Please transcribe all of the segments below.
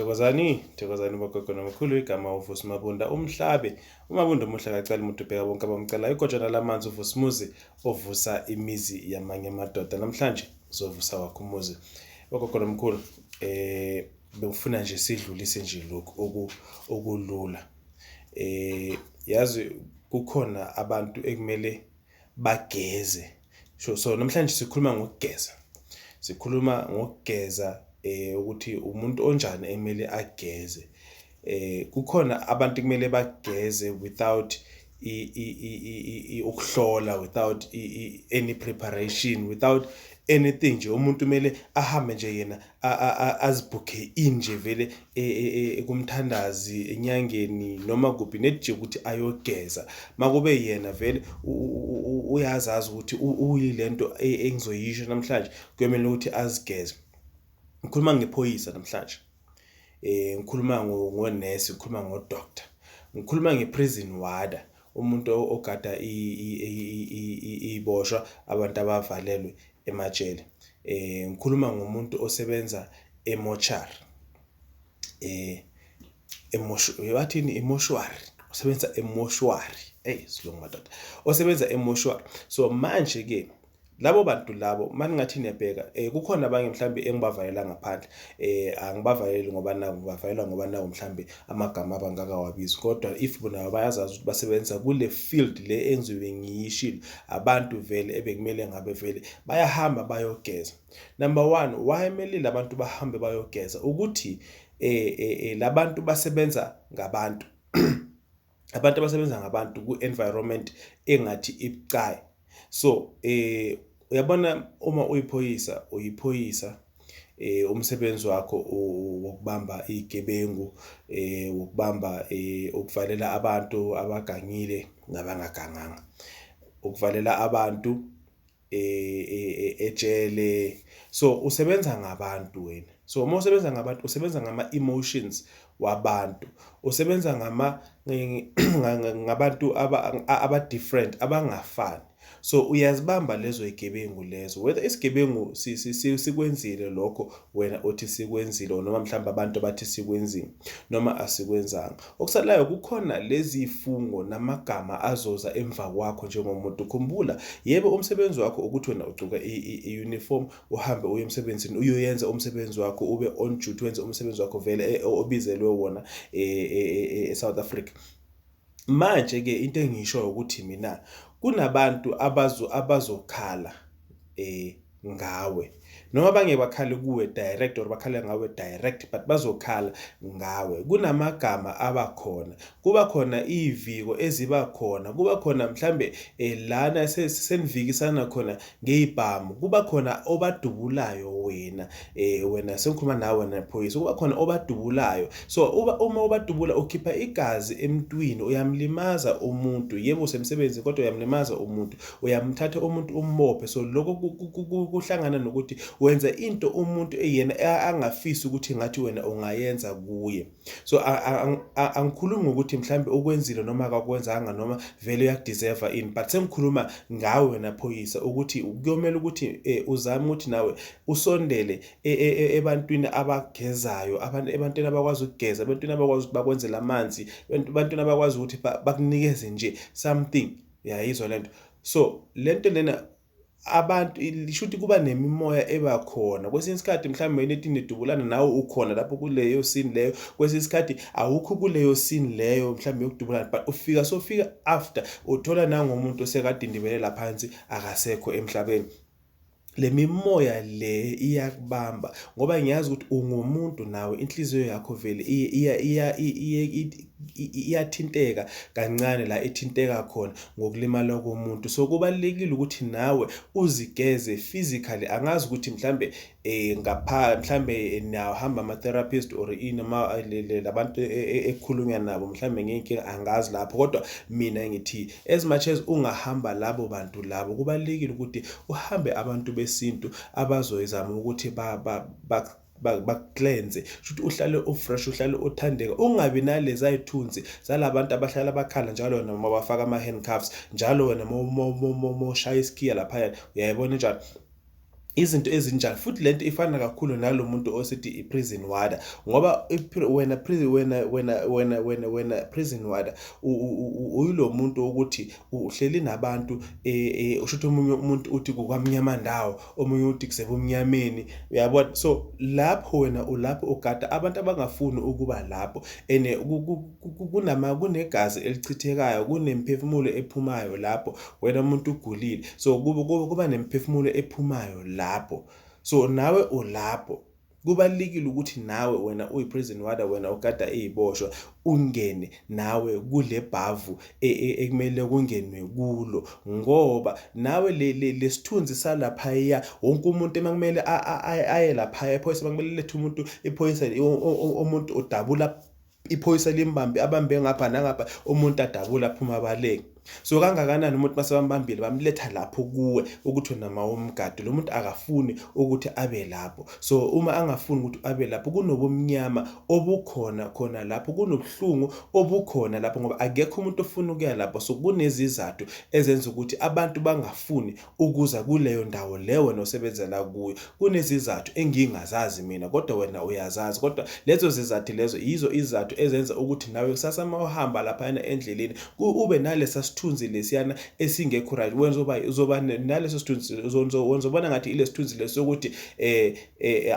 Thokozani, thokozani bogogo nomkhulu, igama uVusi Mabunda umhlabe. UMabunda omuhle akacali muntu, ubheka bonke abamcelayo. Igojana lamanzi uVusimuzi ovusa imizi yamanye amadoda. Namhlanje uzovusa wakho umuzi. Bogogo nomkhulu, bengifuna nje sidlulise nje lokhu okulula. Yazi kukhona abantu ekumele bageze. So namhlanje sikhuluma ngokugeza. Sikhuluma ngokugeza ukuthi umuntu onjani ekumele ageze. Kukhona abantu kumele bageze without ukuhlola, without any preparation, without anything nje. Umuntu kumele ahambe nje yena azibhukhe in nje vele kumthandazi, enyangeni noma kuphi, nethi nje ukuthi ayogeza. Makube yena vele uyazazi ukuthi uyilento engizoyisho namhlanje, kuyomele ukuthi azigeze. Ngikhuluma ngephoyisa namhlanje, ngikhuluma ngonesi, ngikhuluma ngo-doctor, ngikhuluma nge-prison warder, umuntu ogada iboshwa, abantu abavalelwe emajele, ngikhuluma ngomuntu osebenza emochari, bathini, emoshwari, osebenza emoshwari, hey silungu madoda, osebenza emoshwari. So manje ke labo bantu labo, maningathi niyabheka, kukhona abanye mhlambe engibavalela ngaphandle, angibavaleli ngoba nabo ngibavalela ngoba nabo mhlambe amagama abangakawabizi, kodwa if bona bayazazi ukuthi basebenza kule field le engizobe ngiyishilo, abantu vele ebekumele ngabe vele bayahamba bayogeza. Number 1, why kumele labantu bahambe bayogeza? Ukuthi labantu basebenza ngabantu, abantu abasebenza ngabantu ku-environment engathi ibucayi. So uyabona uma uyiphoyisa, uyiphoyisa, umsebenzi wakho wokubamba igebengu, wokubamba, ukuvalela abantu abagangile nabangaganganga, ukuvalela abantu ejele. So usebenza ngabantu wena. So uma usebenza ngabantu, usebenza ngama-emotions wabantu, usebenza ngabantu aba-different, abangafani. So uyazibamba lezo zigebengu lezo, whether isigebengu sikwenzile lokho wena othi sikwenzile, noma mhlawumbe abantu abathi sikwenzile noma asikwenzanga. Okusalayo, kukhona lezi fungo namagama azoza emva kwakho njengomuntu. Khumbula, yebo, umsebenzi wakho ukuthi wena ugcoka i-uniform, uhambe uye emsebenzini, uyoyenza umsebenzi wakho, ube on duty, wenze umsebenzi wakho vele obizelwe wona e-South Africa. Manje ke into engisho ukuthi mina kunabantu abazokhala ngawe, noma bangeke bakhale kuwe direct or bakhale ngawe direct, but bazokhala ngawe. Kunamagama abakhona, kuba khona iviko eziba khona, kuba khona mhlambe lana senivikisana khona ngezibhamu, kuba khona obadubulayo wena, wena sengikhuluma nawe wena phoyisa, kuba khona obadubulayo. So uma ubadubula, ukhipha igazi emntwini, uyamlimaza umuntu. Yebo, usemsebenzini, kodwa uyamlimaza umuntu, uyamthatha umuntu umbophe. So lokho kuhlangana nokuthi wenza into umuntu eyena angafisi ukuthi ngathi wena ungayenza kuye. So angikhulumi ngokuthi mhlambe ukwenzile noma akakwenzanga noma vele uyakudeserve ini, but sengikhuluma ngawe wena phoyisa ukuthi kuyomela ukuthi uzame ukuthi nawe usondele ebantwini abagezayo, abantu, ebantwini abakwazi ukugeza, ebantwini abakwazi ukuthi bakwenzele amanzi, ebantwini abakwazi ukuthi bakunikeze nje something. Uyayizwa lento? So lento lena abantu lisho ukuthi kuba nemimoya ebakhona kwesinye isikhathi, mhlawumbe wena ethi nidubulana nawe ukhona lapho kuleyo scene leyo, kwesinye isikhathi awukho kuleyo scene leyo mhlawumbe yokudubulana, but ufika, sofika after, uthola nangomuntu osekadindibele phansi, akasekho emhlabeni. Le mimoya le iyakubamba ngoba ngiyazi ukuthi ungumuntu nawe, inhliziyo yakho vele iyathinteka kancane la ithinteka khona ngokulimala komuntu. So kubalulekile ukuthi nawe uzigeze physically. Angazi ukuthi mhlambe ngapha mhlambe niyahamba ama-therapist or ini, noma labantu ekukhulunywa nabo mhlambe ngey'nkinga, angazi lapho, kodwa mina ngithi as much as ungahamba labo bantu labo, kubalulekile ukuthi uhambe abantu besintu abazoyizama ukuthi baku-cleanse, shuthi uhlale ufresh, uhlale uthandeka, ungabi nalezi ayithunzi zalabantu abahlala bakhala njalo wena uma bafaka ama-handcuffs njalo, wena uma ushaya isikhiya laphaya, uyayibona njalo. Izinto ezinjalo futhi lento ifana kakhulu nalo muntu osithi i-prison warder ngoba wena wena wena wena wena wena prison warder uyilo muntu ukuthi uhleli nabantu eh, usho ukuthi omunye umuntu uthi kukwamnyama ndawo, omunye uthi kusebumnyameni, uyabona? So lapho wena ulapho ugada abantu abangafuni ukuba lapho and kunama kunegazi elichithekayo, kunemphefumulo ephumayo lapho wena umuntu ugulile, so kuba nemiphefumulo ephumayo lapho, so nawe ulapho. Kubalulekile ukuthi nawe wena uyi-prison warder, wena ugada iy'boshwa, ungene nawe kule bhavu ekumele kungenwe kulo ngoba nawe lesithunzi salaphaya, wonke umuntu uma kumele aye laphaya, iphoyisa uma kumele lethe umuntu, iphoyisa umuntu udabula iphoyisa limbambe, abambe ngapha nangapha, umuntu adabule aphume abaleke. So kangakanani umuntu mase bambambile bamletha lapho kuwe ukuthi wena mawumgade, lo muntu akafuni ukuthi abe lapho. So uma angafuni ukuthi abe lapho, kunobumnyama obukhona khona lapho, kunobuhlungu obukhona lapho ngoba akekho umuntu ofuna ukuya lapho. So kunezizathu ezenza ukuthi abantu bangafuni ukuza kuleyo ndawo le wena osebenzela kuyo. Kunezizathu engingazazi mina kodwa wena uyazazi, kodwa lezo zizathu lezo yizo izizathu ezenza ukuthi nawe kusasa uma uhamba laphayana endleleni ube nalesa sithunzi lesiyana esingekho right. Wena uzoba naleso sithunzi, wena uzobona ngathi ile sithunzi leso sokuthi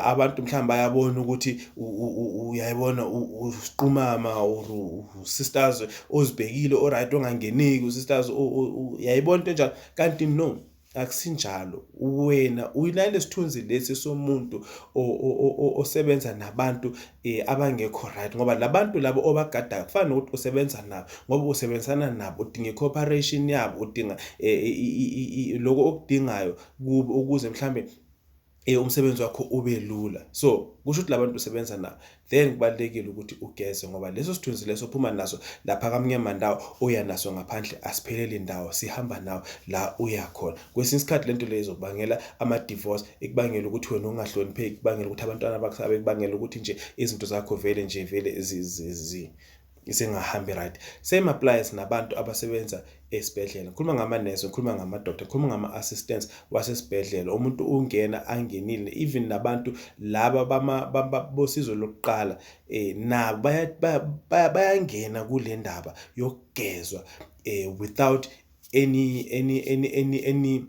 abantu mhlawumbe bayabona ukuthi uyayibona usiqumama or sisters ozibhekile o-right ongangeneki, usisters uyayibona into enjalo, kanti no, akusinjalo. Wena uyinale sithunzi lesi somuntu osebenza nabantu abangekho right ngoba labantu labo obagadayo kufana nokuthi usebenza nabo ngoba usebenzisana nabo, udinga i-cooperation yabo, udinga lokho okudingayo kubo ukuze mhlambe umsebenzi wakho ube lula. So kusho ukuthi labantu usebenza nabo, then kubalulekile ukuthi ugeze ngoba leso sithunzi leso ophuma naso lapha kamnyama ndawo uya naso ngaphandle asipheleli ndawo, sihamba nawo la uya khona. Kwesinye isikhathi lento leyo izokubangela ama-divorce, ikubangela ukuthi wena ungahlonipheki, ikubangela ukuthi abantwana bakusabe, ikubangela ukuthi nje izinto zakho vele nje vele zingahambi right. Same applies nabantu abasebenza esibhedlela, ngikhuluma ngamanesi, ngikhuluma ngama-doctor, ngikhuluma ngama-assistants wasesibhedlela. Umuntu ungena angenile, even nabantu laba bosizo lokuqala nabo bayangena kule ndaba yokugezwa without any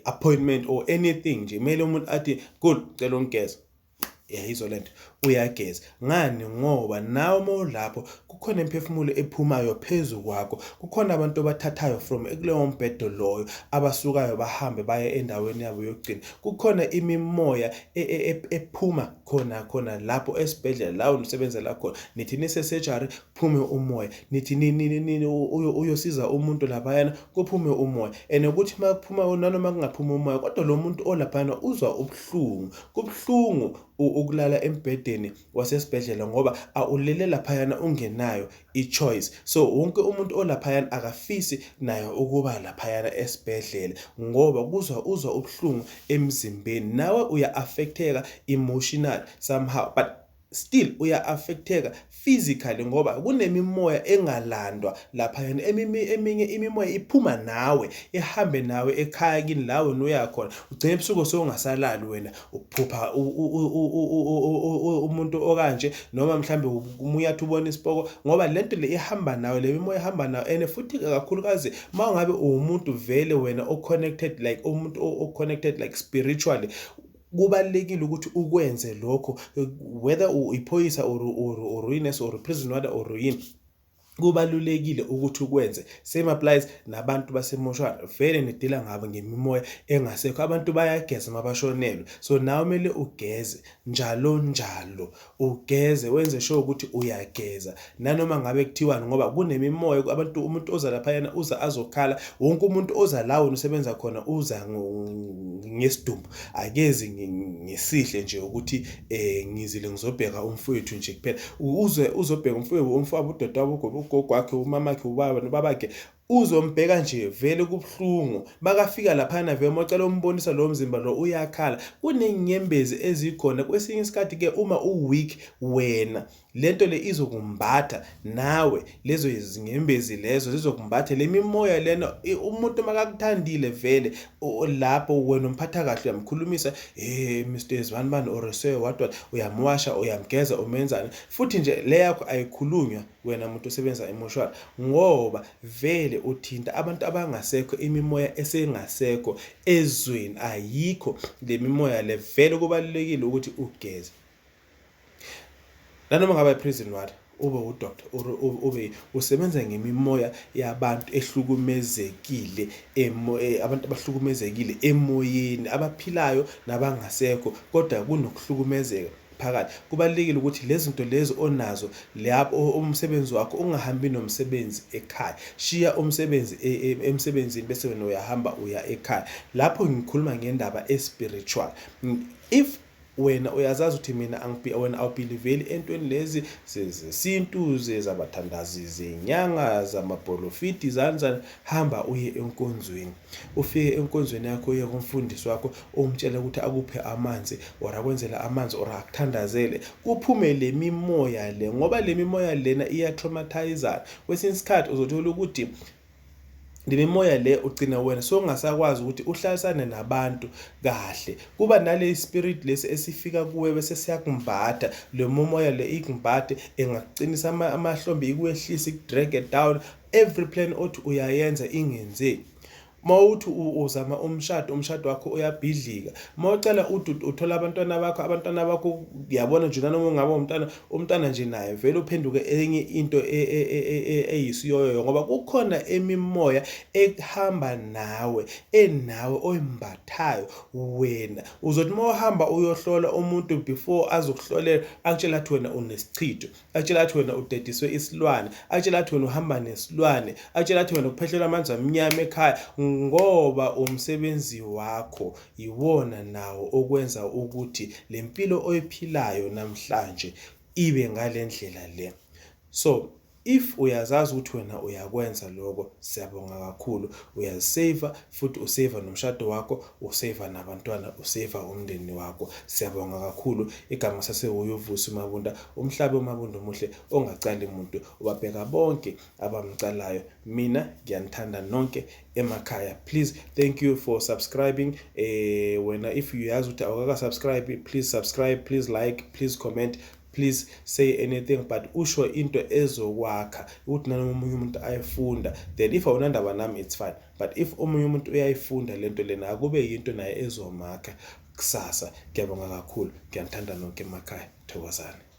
appointment or anything nje. Kumele umuntu athi good, ngicela ungigeze, yayizwa lento, uyageza. Ngani? Ngoba nawe uma ulapho kukhona imiphefumulo ephumayo phezu kwakho, kukhona abantu obathathayo from kulowo mbhedo loyo abasukayo bahambe baye endaweni yabo yokugcina. Kukhona imimoya ephuma khona khona lapho esibhedlela la usebenzela khona. Nithi nise-surgery kuphume umoya, nithi uyosiza umuntu laphayana kuphume umoya, and ukuthi uma kuphuma nanoma kungaphumi umoya kodwa lo muntu olaphayana uzwa ubuhlungu. Kubuhlungu ukulala embhedeni wasesibhedlela ngoba awulele laphayana ungenayo i-choice. So wonke umuntu olaphayana akafisi naye ukuba laphayana esibhedlela ngoba kuzwa uzwa ubuhlungu emzimbeni, nawe uya-affect-eka emotional somehow, but still uya-affect-eka physically ngoba kunemimoya engalandwa laphayana. Eminye imimoya iphuma nawe, ihambe nawe ekhaya kini la wena uya khona, ugcine ebusuku sewungasalali wena uphupha umuntu okanje, noma mhlambe umunye athi ubona isipoko ngoba lento le ihamba nawe, le mimoya ihamba nawe. And futhi kakhulukazi uma ngabe uwumuntu vele wena o-connected, like umuntu o-connected like spiritually, kubalulekile ukuthi ukwenze lokho whether iphoyisa or uyinesi or prison warder or yini, kubalulekile ukuthi ukwenze. Same applies nabantu basemoshwari, vele nidila ngabo ngemimoya engasekho, abantu bayageza uma bashonelwe, so nawe kumele ugeze njalo njalo, ugeze wenze sure ukuthi uyageza nanoma ngabe kuthiwani ngoba kunemimoya abantu. Umuntu oza laphayana uza azokhala, wonke umuntu oza la wena usebenza khona uza ngesidumbu, akezi ngesihle nje ukuthi ngizile ngizobheka umfowethu nje kuphela. Uze uzobheka umfowethu, umfowabo, udadewabo, ugogo wakhe, umamakhe, ubaba nobabakhe, uzombheka nje vele kubuhlungu. Makafika laphana vele uma ucela umbonisa lowo mzimba lo uyakhala, kuney'nyembezi ezikhona. Kwesinye isikhathi-ke uma u-weak wena Lento le izokumbatha nawe, lezo zinyembezi lezo zizokumbatha, le mimoya lena. Umuntu makakuthandile vele lapho wena umphatha kahle, uyamkhulumisa, "Hey Mr Zibani or sir, what what," uyamwasha, uyamgeza, umenzani. Futhi nje le yakho ayikhulunywa, wena muntu osebenza emoshwari, ngoba vele uthinta abantu abangasekho, imimoya esengasekho ezweni, ayikho le mimoya le. Vele kubalulekile ukuthi ugeze nanoma ngaba i-prison ward, ube udoctor or ube usebenza ngemimoya yabantu ehlukumezekile, abantu abahlukumezekile emoyeni, abaphilayo nabangasekho, kodwa kunokuhlukumezeka phakathi. Kubalulekile ukuthi lezi zinto lezi onazo lapho umsebenzi wakho, ungahambi nomsebenzi ekhaya. Shiya umsebenzi emsebenzini bese wena uyahamba uya ekhaya. Lapho ngikhuluma ngendaba e-spiritual. If wena uyazazi ukuthi mina angibi, wena awubelieveli entweni lezi zesintu, zabathandazi, zenyanga, zamabholofidi, zani zani, hamba uye enkonzweni. Ufike enkonzweni yakho, uye kumfundisi wakho, umtshele ukuthi akuphe amanzi or akwenzele amanzi or akuthandazele, kuphume le mimoya le, ngoba le mimoya lena iya-traumatizana. Kwesinye isikhathi uzothola ukuthi le mimoya le ugcina wena sowungasakwazi ukuthi uhlalisane nabantu kahle. Kuba nale spirit lesi esifika kuwe bese siyakumbatha. Le momoya le ikumbhathe, engakuqinisa amahlombe, ikwehlise, ikudrag down. Every plan othi uyayenza ingenzeki. Mawuthi uzama umshado, umshado wakho uyabhidlika. Mawucela uthi uthola abantwana bakho, abantwana bakho uyabona nje, nanoma ungaba umntwana nje naye vele uphenduke enye into eyisiyoyo, ngoba kukhona emimoya ekuhamba nawe, enawe, oyimbathayo wena. Uzothi mawuhamba uyohlola umuntu, before azokuhlolela akutshela athi wena unesichitho, akutshela athi wena udediswe isilwane, akutshela athi wena uhamba nesilwane, akutshela athi wena kuphehlelwa amanzi amnyama ekhaya, ngoba umsebenzi wakho iwona nawo okwenza ukuthi le mpilo oyiphilayo namhlanje ibe ngale ndlela le. So if uyazazi ukuthi wena uyakwenza lokho, siyabonga kakhulu, uyaziseva futhi useva nomshado wakho, useva nabantwana, useva umndeni wakho. Siyabonga kakhulu. Igama sasewuye uVusi Mabunda, umhlabe uMabunda omuhle ongacali muntu, ubabheka bonke abamcalayo. Mina ngiyanithanda nonke emakhaya. Please, thank you for subscribing. Wena if uyazi ukuthi awukaka subscribe, please subscribe, please like, please comment, please say anything, but usho into ezokwakha ukuthi nanoma omunye umuntu ayifunda. Then if awunandaba nami, it's fine, but if omunye umuntu uyayifunda lento lena, akube yinto naye ezomakha kusasa. Ngiyabonga kakhulu, ngiyanithanda nonke emakhaya. Thokozani.